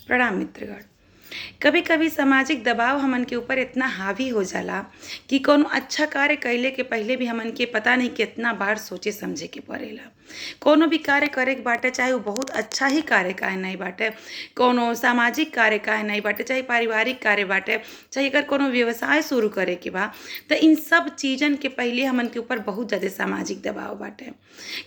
प्रणाम मित्रगण। कभी कभी सामाजिक दबाव हमन के ऊपर इतना हावी हो जाला कि कौनो अच्छा कार्य कइले के पहिले भी हमन के पता नहीं केतना बार सोचे समझे के पड़ेला। कौनो भी कार्य करे के बाटे, चाहे वो बहुत अच्छा ही कार्य काहे नहीं बाटे, कौनो सामाजिक कार्य काहे नहीं बाटे, चाहे पारिवारिक कार्य बाटे, चाहे अगर कोनो व्यवसाय शुरू करे के बा, त इन सब चीज़न के पहिले हमन के ऊपर बहुत ज़्यादा सामाजिक दबाव बाटे।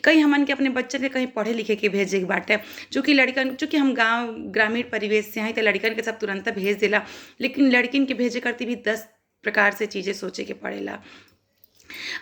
कहीं हमन के अपने बच्चन के कहीं पढ़े लिखे के भेजे के बाटे, चूँकि लड़कन, चूँकि हम गाँव ग्रामीण परिवेश से हई, त लड़कन के सब तुरंत भेज देला, लेकिन लड़किन के भेजे करती भी 10 प्रकार से चीज़ें सोचे के पड़ेला।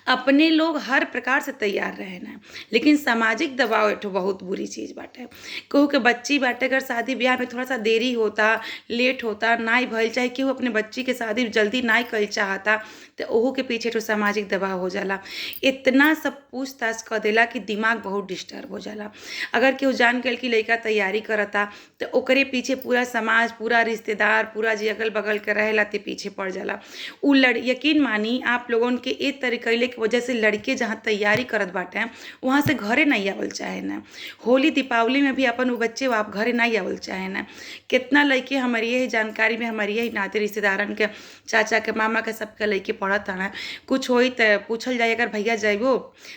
अपने लोग हर प्रकार से तैयार रहेला, लेकिन सामाजिक दबाव एक ठो बहुत बुरी चीज़ बाटे। केहू के बच्ची बाटे, अगर शादी ब्याह में थोड़ा सा देरी होता, लेट होता, नाई भइल, चाहे केहू अपने बच्ची के शादी जल्दी नाई कइल चाहता, तो ओहू के पीछे ठो सामाजिक दबाव हो जाला। इतना सब पूछताछ कर देला कि दिमाग बहुत डिस्टर्ब हो जाला। अगर केहू जान गइल कि लइका तैयारी करता, तो ओकरे पीछे पूरा समाज, पूरा रिश्तेदार, पूरा जे अगल बगल के रहेला ते पीछे पड़ जाला। उ लड़ यकीन मानी आप लोगन के ए तरीकइले के वजह से लड़के जहाँ तैयारी करत बाटे वहाँ से घरे नहीं आवल चाहेन। होली दीपावली में भी अपन उ बच्चे आप घरे नहीं आवल चाहेन। कितना लइके हमारी यही जानकारी में, हमारी यही नाते रिश्तेदारन के, चाचा के, मामा के, सबके लइके पढ़त हन। कुछ होई त पूछल जाई, अगर भैया जइबो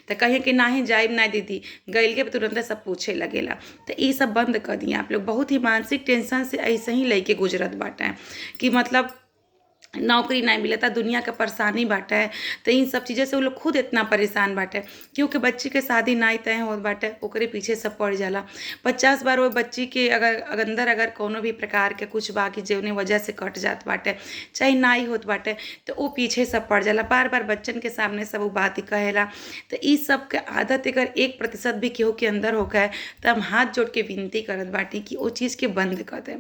त कहे कि नाही जाइब ना दीदी, गइल के तुरंत सब पूछे लगेला। तो ई सब बंद कर दिए आप लोग। बहुत ही मानसिक टेंशन से ऐसे ही लइके गुजरत बाटे कि मतलब नौकरी नहीं मिलता, दुनिया के परेशानी बाटे, तो इन सब चीज़ों से वो लोग खुद इतना परेशान बाटे। क्योंकि बच्ची के शादी नाई तय होत बाटे, ओकरे पीछे सब पड़ जाला। 50 बार वो बच्ची के अगर अंदर अगर कोनो भी प्रकार के कुछ बाकी जौने वजह से कट जात बाटे, चाहे नाई होत बाटे, तो वो पीछे सब पड़ जाला। बार बार बच्चन के सामने सब वो बात कहेला। तो ई सब के आदत अगर 1% भी केहू के अंदर होखे, तो हम हाथ जोड़ के विनती करत बाटी कि वो चीज़ के बंद कर दें।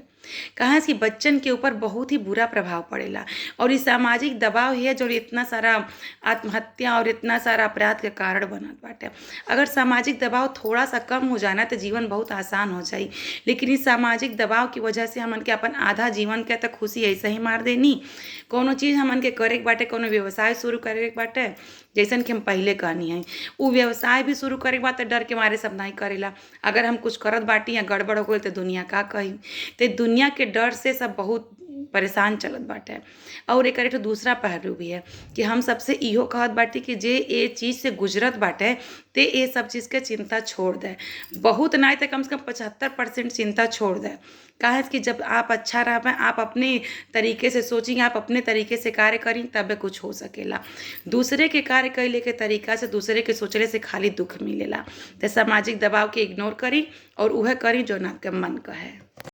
कहाँ से बच्चन के ऊपर बहुत ही बुरा प्रभाव पड़ेला और ये सामाजिक दबाव है जो इतना सारा आत्महत्या और इतना सारा अपराध के कारण बनत बाटे। अगर सामाजिक दबाव थोड़ा सा कम हो जाना तो जीवन बहुत आसान हो जाई, लेकिन इस सामाजिक दबाव की वजह से हमन के अपन आधा जीवन के तो खुशी ऐसे ही मार देनी। कोनो चीज़ हमन के करे के बाटे, कोनो व्यवसाय शुरू करे के बाटे, जैसन कि हम पहले कहनी है, उ व्यवसाय भी शुरू करे के बाद तो डर के मारे सब नहीं करेला। अगर हम कुछ करत बाटी या गड़बड़ हो गइल तो दुनिया का कही, तो दुनिया के डर से सब बहुत परेशान चलत बाटे। और एकर एक ठो दूसरा पहलू भी है कि हम सबसे इहो कहत बाटी कि जे ए चीज़ से गुजरत बाटे ते ए सब चीज़ के चिंता छोड़ दे, बहुत नहीं तो कम से कम 75% चिंता छोड़ दे। काहे कि जब आप अच्छा रह, आप अपने तरीके से सोची, आप अपने तरीके से कार्य करी, तबे कुछ हो सकेला। दूसरे के कार्य कैले के तरीका से, दूसरे के सोचले से खाली दुख मिलेला। तो सामाजिक दबाव के इग्नोर करी और उहे करी जौन आपके मन कहे।